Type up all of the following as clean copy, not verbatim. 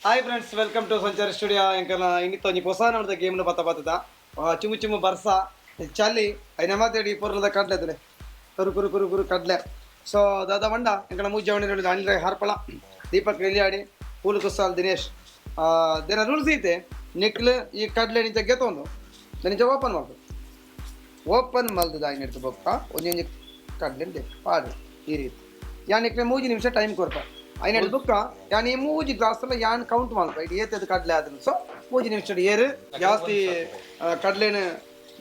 Hi friends, welcome to Sanchara studio. ಎಂಕಲ್ನ ಇನ್ನಿತ್ತ ಒಂಜಿ ಪೊಸ ನಮದ ಗೇಮ್ನ ಪತ್ತ ಪತ್ತದ ಚುಮು ಚುಮು ಬರ್ಸ ಚಲಿ ಐನ ಮಾತೇಡಿ ಪೊರ್ಲದ ಕಡ್ಲೆ ತುಲೆ ಕುರು ಕುರು ಕುರು ಕುರು ಕಡ್ಲೆ. ಸೊ ದಾದಾ ಮಂಡ ಎಂಕಲ್ನ ಮೂಜಿ ಅವನಿ ಅನಿಲ್ ರೈ ಹಾರ್ಪಳ, ದೀಪಕ್ ನೆಲ್ಯಾಡಿ, ಪೂಲು ಕುಸಾಲ್ ದಿನೇಶ್. ದೇನ ರೂಲ್ಸ್ ಐತೆ ನಿಕ್ಲು ಈ ಕಡ್ಲೆ ನಿಂಚ ಗೆತ್ತೊಂದು ನಿಂಚ ಓಪನ್ ಮಾಡ್ದು ಓಪನ್ ಮಲ್ದದ ಐನೆಡ್ದು ಬೊಕ್ಕ ಒಂಜೊಂಜಿ ಕಡ್ಲೆ ಪಾಡು ಈ ರೀತಿ. ಯಾನ್ ನಿಕ್ಲೆ 3 ನಿಮಿಷ ಟೈಮ್ ಕೊರ್ಪ. ಐನೆಡ್ದು ಬೊಕ್ಕ ಯಾನ್ ಈ ಮೂಜಿ ಗ್ಲಾಸ್ ಎಲ್ಲ ಯಾನ್ ಕೌಂಟ್ ಮಲ್ಪ ಇಡೀ ಏತದ ಕಡ್ಲೆ ಆದ್ರೆ. ಸೊ 3 ನಿಮಿಷ ಏರು ಜಾಸ್ತಿ ಕಡ್ಲೆನ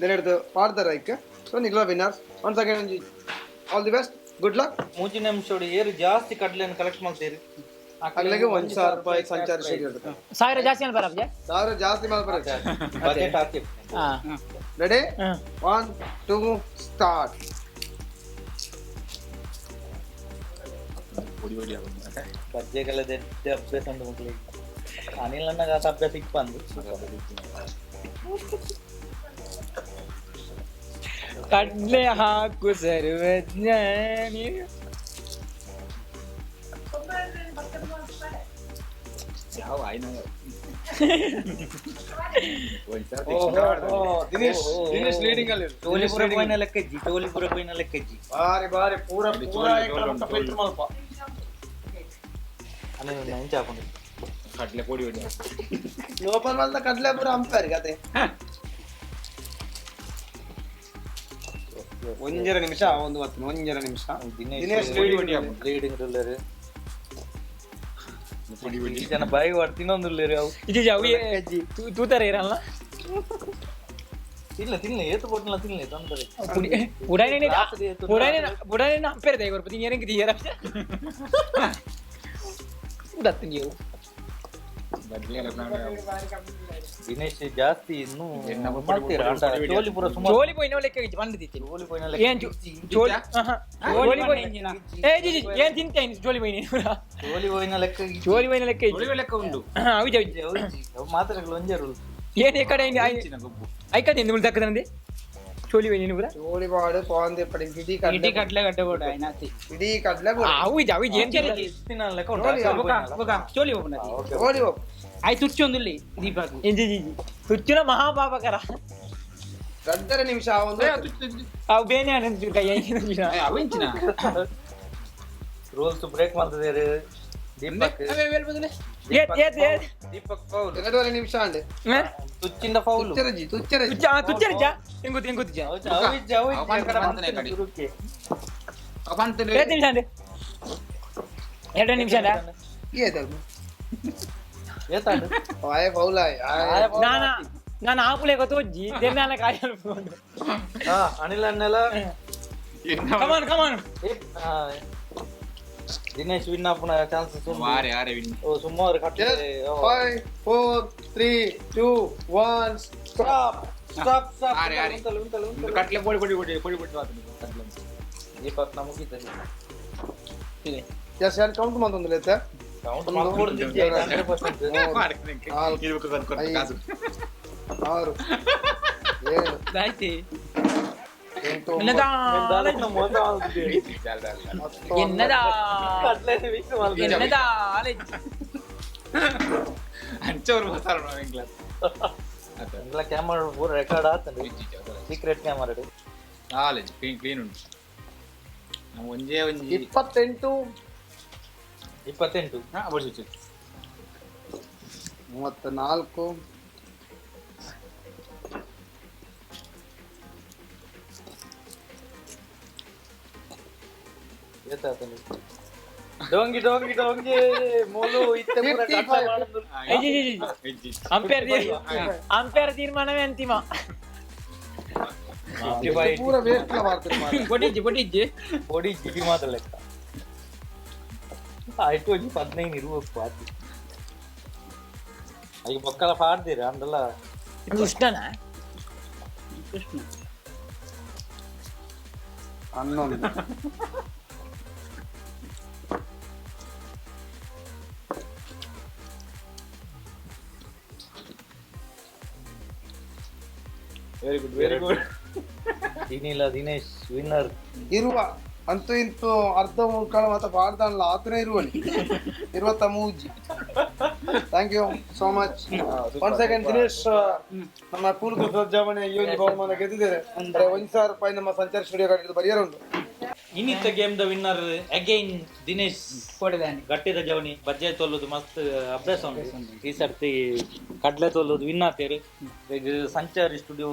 ದಿನಡ್ದು ಪಾಡ್ದಾರ ಐಕ್ ಸೊ ನಿಕ್ಲ ವಿನ್ನರ್ಸ್. ಒನ್ಸ್ ಅಗೇನ್ ಒಂಜಿ all the best, good luck. 3 ನಿಮಿಷ ಏರು ಜಾಸ್ತಿ ಕಡ್ಲೆಯನ್ನು ಕಲೆಕ್ಟ್ ಮಾಡ್ತೀರಿ. ಅಗ್ಲೆಗೆ 1000 ರೂಪಾಯಿ ಸಂಚಾರ ಸ್ಟುಡಿಯೋ. 1000 ಜಾಸ್ತಿ ಅನ್ಬಾರ. 1000 ಜಾಸ್ತಿ ಮಲ್ಪ. ಬಜೆಟ್ ಹಾಕಿ. Ready, one two start. ಬಜ್ಜೆಗೆಲ್ಲ ದೆಡ್ಡ ಅಭ್ಯಾಸ ಉಂಟು ಮಕ್ಕಳಿಗೆ. ಅನಿಲ್ ಅಣ್ಣಗೆ ಆತ ಅಭ್ಯಾಸ ಇಪ್ಪಂದು. ಕಡ್ಲೆ ಹಾಕು ಸರ್ವಜ್ಞ ನೀನು. ಯಾವ ಆಯ್ನ? ದಿನೇಶ್, ದಿನೇಶ್ ಲೀಡಿಂಗ್ ಅಲ್ಲಿ. ಟೋಲಿಪುರ ಪೋಯಿನ ಲೆಕ್ಕಜ್ಜಿ, ಟೋಲಿಪುರ ಪೋಯಿನ ಲೆಕ್ಕಜ್ಜಿ. ಬಾರಿ ಬಾರಿ ಪೂರ ಪೂರ ಫಿಲ್ಟರ್ ಮಲ್ಪ. ಅನಿಲ್ ಅಣ್ಣ ಇಂಚ ಹಾಕೊಂಡು. ಕಡ್ಲೆ ಪೊಡಿ ಹೊಡಿ. ಓಪನ್ ಮಲ್ದ ಕಡ್ಲೆ ಪೂರ ಅಂಪಾರಿ ಕತೆ. 1.5 ನಿಮಿಷ, ಒಂದು ಹೊತ್ತು 1.5 ನಿಮಿಷ. ದಿನೇಶ್ ಲೀಡಿಂಗ್. ಲೀಡಿಂಗ್ ಉಲ್ಲೇರು. ಪೊಡಿ ಹೊಡಿ. ಜನ ಬಾಯಿ ವಾಡ್ ತಿನ್ನೊಂದುಲ್ಲೇರು ಅವು. ಇಜ್ಜಿ ಅವು ತೂತಾರೆ ಇರಲ್ಲ. ತಿನ್ಲೆ ತಿನ್ಲೆ, ಏತು ಕೊಟ್ಟಲ ತಿನ್ಲೆ, ತೊಂದರೆ. ಪುಡಾನೆ ಪುಡಾನೆ ಪುಡಾನೆ ಅಂಪೇರ್ ದೈ ಕೊರ್ಪು ತಿಂಗೇನಂಗೆ తీಯರ ಉಡತ್ತು ನೀವು. ಬದ್ಲೆ ದಿನೇಶ್ ಜಾಸ್ತಿ ಇನ್ನು ಎಣ್ಣ ಪೊಡಿ ಮಾಡ್ತೀರಾ ಪೊಡಿ ಅಂಡ ಪೊಡಿ ಹೊಡಿ. ಟೋಲಿಪುರ ಸುಮಾರು. ಜೋಲಿ ಪೋಯಿನ ಲೆಕ್ಕ ಇಜ್ಜಿ ಬಂದು ತಿತ್ತಿ. ಟೋಲಿ ಪೋಯಿನ. ಏನ್ ಜೋಲಿ ಜೋಲಿ ಪೋಯಿ ಏ ಜಿ ಜಿ ಏನ್ ತಿಂತೆ ಜೋಲಿ ಪೋಯಿನ. ಟೋಲಿ ಪೋಯಿನ ಲೆಕ್ಕ. ಜೋಲಿ ಪೋಯಿನ ಲೆಕ್ಕ ಇಜ್ಜಿ. ಪೊಡಿ ಲೆಕ್ಕ ಉಂಟು. ಅವಿಜ್ ಅವಿಜ್. ಅವು ಮಾತ್ರೆಗಳು ಒಂಜೇ ರೂಲ್. ಏನ್ ಈ ಕಡೆ ಇಂಚಿನ ಗೊಬ್ಬು. ಐಕಡೆ ಎಂದು ದಕ್ಕದಂದೆ ಚೋಲಿ ಪೋಯಿನ ಪೂರ. ಜೋಡಿ ಬಾಡು ಪಾಂದೆ ಪಡಿ ಇಡೀ ಕಡ್ಲೆ. ಕಡ್ಲೆ ಗಡ್ಡೆ ಬೋಡ ಐನಾತಿ. ಇಡೀ ಕಡ್ಲೆ ಪೂರ. ಅವಿಜ್ ಅವಿಜ್ ಏನ್ ತಿನ್ನ ಲೆಕ್ಕ ಉಂಟು. ನೋಡಿ, ಬೊಕ ಬೊಕ ಚೋಲಿ ಓಪನ್. ಓಡಿ ಹೋಗ್. ಆಯ್ ತುಚ್ಚೊಂದುಲ್ಲಿ ದೀಪಕ್. ಇಂಜಿ ಜಿ ಜಿ ತುಚ್ಚಿನ ಮಹಾಪಾಪಕರ. 2.5 ನಿಮಿಷ ಒಂದು. ಅವು ಬೇನೆ ಆನಂದ್ ಕೈ. ಅವ ಇಂಚಿನ. ರೂಲ್ಸ್ ಬ್ರೇಕ್ ಮಾಡ್ತಿದ್ದಾರೆ ದೀಪಕ್. ಏತ್ ಏತ್ ಏತ್. ದೀಪಕ್ ಫೌಲ್. 2.5 ನಿಮಿಷ ಅಂಡೆ. ತುಚ್ಚಿಂದ ಫೌಲ್. ತುಚ್ಚರಜಿ ತುಚ್ಚರಜಿ. ತುಚ್ಚ ತುಚ್ಚರಿಜ ಹೆಂಗ್ ಗೊತ್ತಿಜ. 2 ನಿಮಿಷ ಅಂಡೆ, 2 ನಿಮಿಷ ಅಂಡ. ಏತಲ್ಮ. ಏತಾಂಡು? ಆಯ್ ಫೌಲ್ ಆಯ್ ಆಯ್. ನಾನ ನಾನು ಆಪುಲೆ ಗೊತ್ತೋಜ್ಜಿ ದೆನ್ನಾನ ಕಾಯ. ಹಾ ಅನಿಲ್ ಅಣ್ಣೆಲ್ಲ. Come on come on. ದಿನೇಶ್ ವಿನ್ ಆಪುನ ಚಾನ್ಸಸ್. ವಾರೆ ಆರೆ ವಿನ್. ಓ ಸುಮಾರು ಕಟ್ಟೆ. 5 4 3 2 1 ಸ್ಟಾಪ್. Stop stop stop. ಆರೆ, ಆರೆ. ಕಟ್ಲೆ ಪೊಡಿ ಪೊಡಿ ಪೊಡಿ ಪೊಡಿ ಪೊಡಿ ಆತುಂಡು ಕಟ್ಲೆ. ದೀಪಕ್ ನಮಗಿದ್ದ. ಎಸ್ ಯಾರು ಕೌಂಟ್ ಮಂತೊಂದು ಲೇತ. ಕೌಂಟ್ ಮಾಡ್ಕೊಡ್ತಿದ್ದೆ 100%. ನಾಲ್ಕು, ಇರ್ಬೇಕು ಅನ್ಕೊಂಡೆ ಐದು, ಕಾಸು. 6 7 ಆಯ್ತಿ. 8 ಎನ್ನದ ಮೋಸ ಮಾಡ್ತಿದ್ದೀವಿ. ಜಾಲ ಜಾಲ. 10. ಎನ್ನದ ಕಟ್ಲೆ ಮಿಕ್ಸ್ ಮಾಡ್ತಿದ್ದೀವಿ. ಎನ್ನದ ಅಂಚವ್ರು ಮಸಾಲ ಎಂಗ್ಲ. ಎಲ್ಲ ಕ್ಯಾಮರಾ ಪೂರ ರೆಕಾರ್ಡ್ ಆತಂಡು, secret camera. Knowledge clean clean ಉಂಟು. ನಾವು ಒಂಜೇ ಒಂಜಿ. 28. 28. ಹಾ ಬರ್ಸಿ. 34. ಏತಾತಂಡು? ಡೋಂಗಿ ಡೋಂಗಿ ಡೋಂಗಿ ಮೂಲು ಇತ್ತೆ ಪೂರ ಕಟ್ಲೆ 55. ಮಾಡೋದು. ಅಂಪೇರ್ ಅಂಪೇರ್ ತೀರ್ಮಾನವೇ ಅಂತಿಮ. ಪೂರ ವೇಸ್ಟ್ ಮಾಡ್ತಾರೆ ಮಾರ್ರೆ. ಬೊಡಿಜ್ಜಿ ಬೊಡಿಜ್ಜಿ. ಪೊಡಿ ಜಿಗಿ ಮಾತ್ರ ಲೆಕ್ಕ ಆಯ್ತು. ಒಂಜಿ 15 ಇರ್ಬೇಕು ಆತು. ಈಗ ಬೊಕ್ಕಲ ಪಾಡ್ದಿರ ಅಂದಲ್ಲ. ಕೃಷ್ಣನ. Krishna. 11. Very good very good. ದಿನಿಲ Dinesh winner. ಇರುವ ಅಂತೂ ಇಂತೂ ಅರ್ಧ ಮುಕ್ಕಾಳು ಮಾತ್ರ ಪಾಡ್ದಾನಲ್ಲ ಆತನೇ ಇರುವಲ್ಲಿ ಇರುವತ್ತ ಮೂಜಿ. Thank you so much one second Dinesh. ನಮ್ಮ ಕೂಲು ಜವಣೆ ಈ ಒಂದು ಬಹುಮಾನ ಗೆದ್ದಿದ್ದಾರೆ. ಅಂದ್ರೆ 1000 ರೂಪಾಯಿ ನಮ್ಮ ಸಂಚಾರ ಸ್ಟುಡಿಯೋ ಕಡೆದು ಪರಿಹಾರ ಉಂಟು. ಇನ್ನಿತ್ತ game the winner again Dinesh. ಕೊಡದಾನಿ. ಗಟ್ಟಿದ ಜವಣಿ ಬಜ್ಜೆ ತೋಲುದು ಮಸ್ತ್ ಅಭ್ಯಾಸ ಉಂಟು. ಈ ಸರ್ತಿ ಕಡ್ಲೆ ತೋಲುದು ವಿನ್ ಆತೇರು. ಈಗ ಸಂಚಾರಿ ಸ್ಟುಡಿಯೋ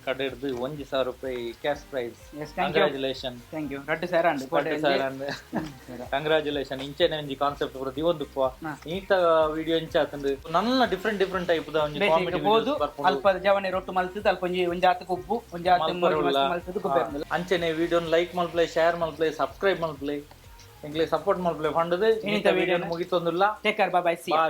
ಕಡೆ ಹಿಡ್ದು 1000 ರೂಪಾಯಿ cash prize. Yes, thank you. Congratulation. Thank you. ರಡ್ಡು ಸೇರ ಅಂಡು. ಕಂಗ್ರಾಚುಲೇಷನ್. ಇಂಚೆನೆ ಒಂಜಿ ಕಾನ್ಸೆಪ್ಟ್ ಪೂರ ದಿವೊಂದುಪ್ಪ. ಈತ ವಿಡಿಯೋ ಇಂಚ ಆತಂದು ನನ್ನ ಡಿಫ್ರೆಂಟ್ ಡಿಫ್ರೆಂಟ್ ಟೈಪ್ ದ ಒಂಜಿ ಕಾಮಿಡಿ. ಬೋದು ಅಲ್ಪ ಜವನೆ ರೊಟ್ಟು ಮಲ್ತದ ಅಲ್ಪ ಒಂಜಿ ಒಂಜಾತ್ ಕೊಬ್ಬು ಒಂಜಾತ್ ಮಲ್ತದ ಕೊಬ್ಬು. ಅಂಚೆನೆ ವಿಡಿಯೋನ್ ಲೈಕ್ ಮಲ್ಪ್ಲೆ, ಶೇರ್ ಮಲ್ಪ್ಲೆ, ಸಬ್ಸ್ಕ್ರೈಬ್ ಮಲ್ಪ್ಲೆ, ಎಂಕ್ಲೆ ಸಪೋರ್ಟ್ ಮಲ್ಪ್ಲೆ ಫಂಡದು. ಇನ್ನಿತ ವಿಡಿಯೋ ಮುಗಿತೊಂದುಲ್ಲ. Take care, bye, see. Bye.